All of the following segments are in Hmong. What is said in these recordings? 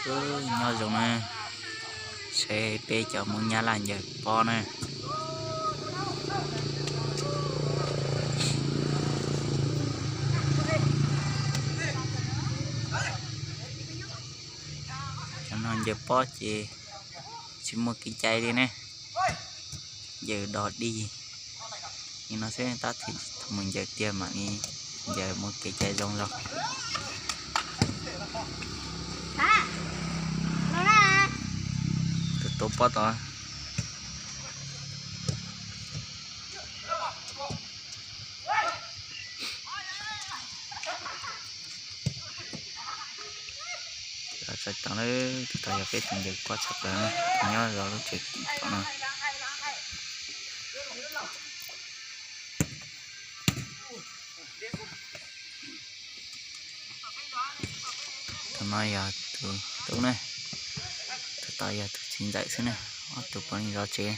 Nyob zoo na, saib peb cov Hmoob Nyab Laj ncaws pob na. Cov no ncaws pob ces tsis muaj kev cai li ne, ncaws dog dig li no xwb, tab sis thaum mus ncaws tiag mam li ncaws muaj kev cai zoo zog. Tus tuav pob tod. Txais tau lawm, tus tod yog peb tus ncaws pob tshaj plaws, nyob zov lub tsev tom no. Tus no yog tus tub ne, tus tod yog tus txiv ntxawm xwb ne, ob tug puav leej zov tsev.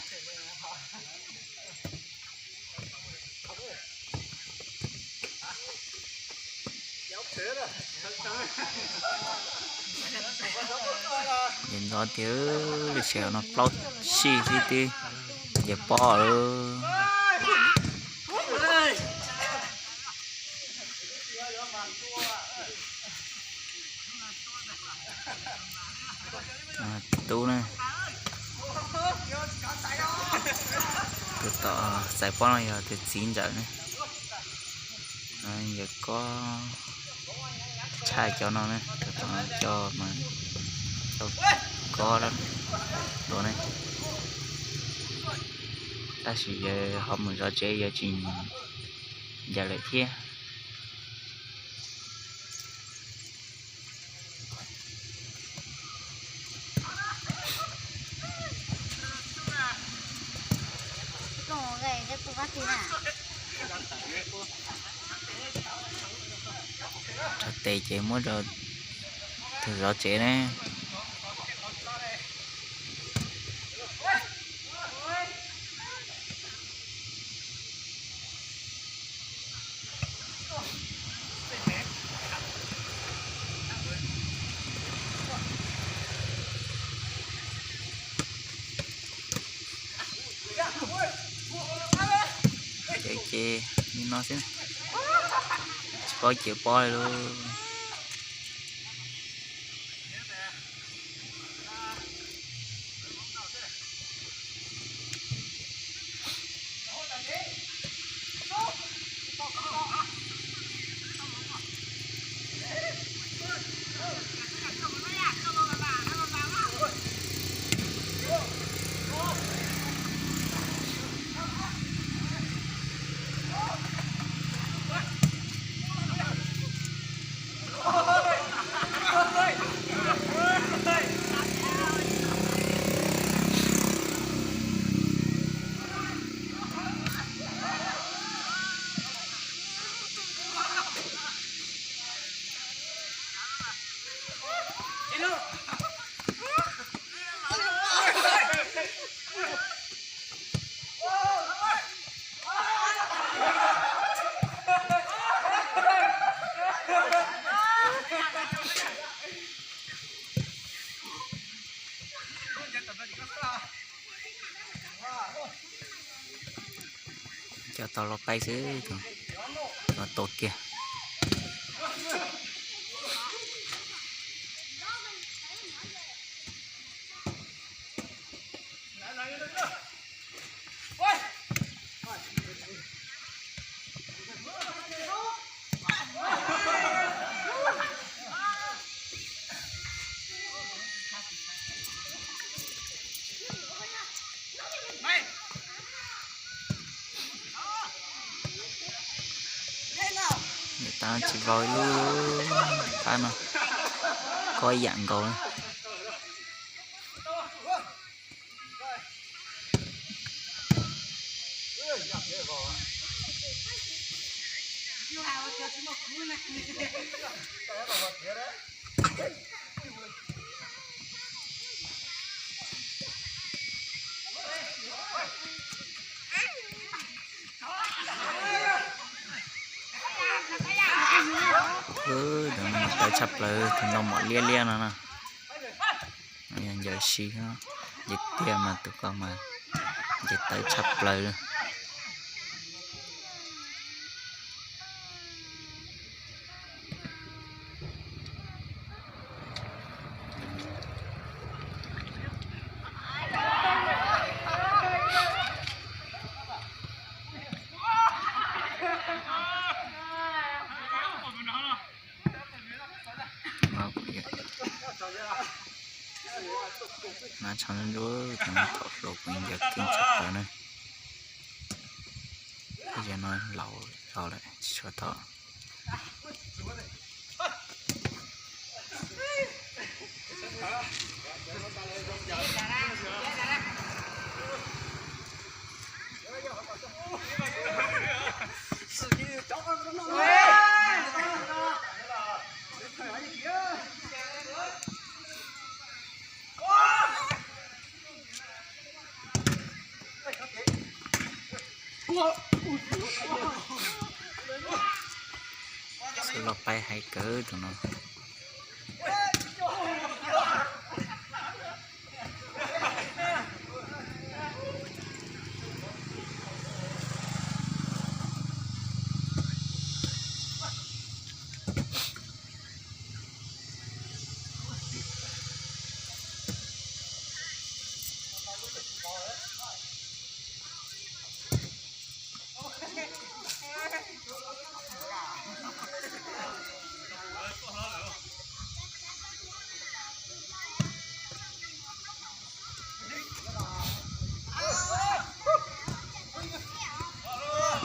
Ces ntxov tiag, lub sij hawm no plaub tsib xib twb ncaws pob lawm. Tub ne, tus tom txais pob no yog tus txiv ntxawm ne. Yog kob tshaj cov no ne, tus tom cov mas cov kob dua ne. Tab sis yawg ho mus zov tsev, yawg tsis ncaws lawm thiab. Tso tes ces muab rau tus zov tsev ne. Ces ces li no xwb, tsis paub cia pob li lauj. Coj tau los qaib xwb, tua kiag. Niam tab tsis vau ib lub pab no, koj yam nkaus. Tawv tshaj plaws tus no mom liab liab no na. Yog ncaws si, ncaws tiag mas tus ko mas ncaws tawv tshaj plaws li. Nab tshaj ntsuab, cov no thaum hluas kuv ncaws keej tshaj plaws na. Tab sis no laus zog lawm tsis tshua tau. Xub los paib hais kawg tus no.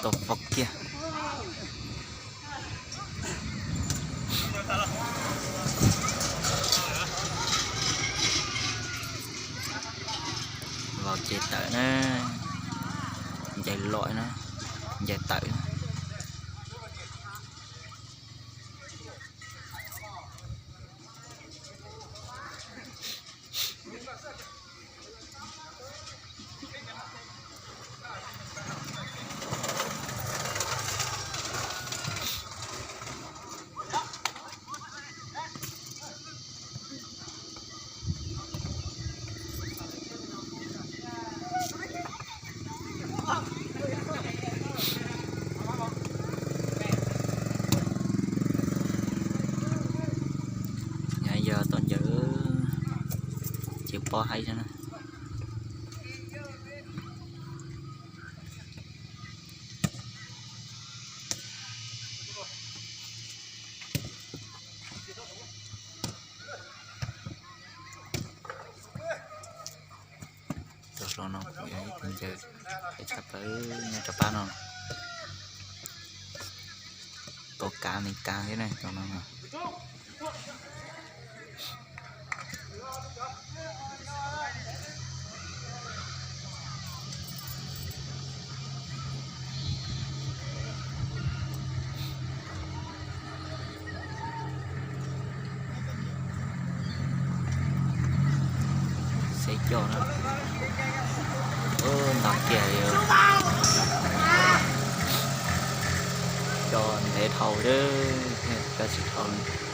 Tau fo kiag. Los ces tawm na, ncaws loj na, ncaws tawm na. Yog tom ncauj ces pob haib xwb na. Tus hluas no kuj yog ib tug ncaws haib tshaj plaws nyob rau pab no. Tua kav Amelikas thiab ne tus no. Xeb coj na. Ntau kiag li. Coj ntev dhau li, coj tsis dhau li.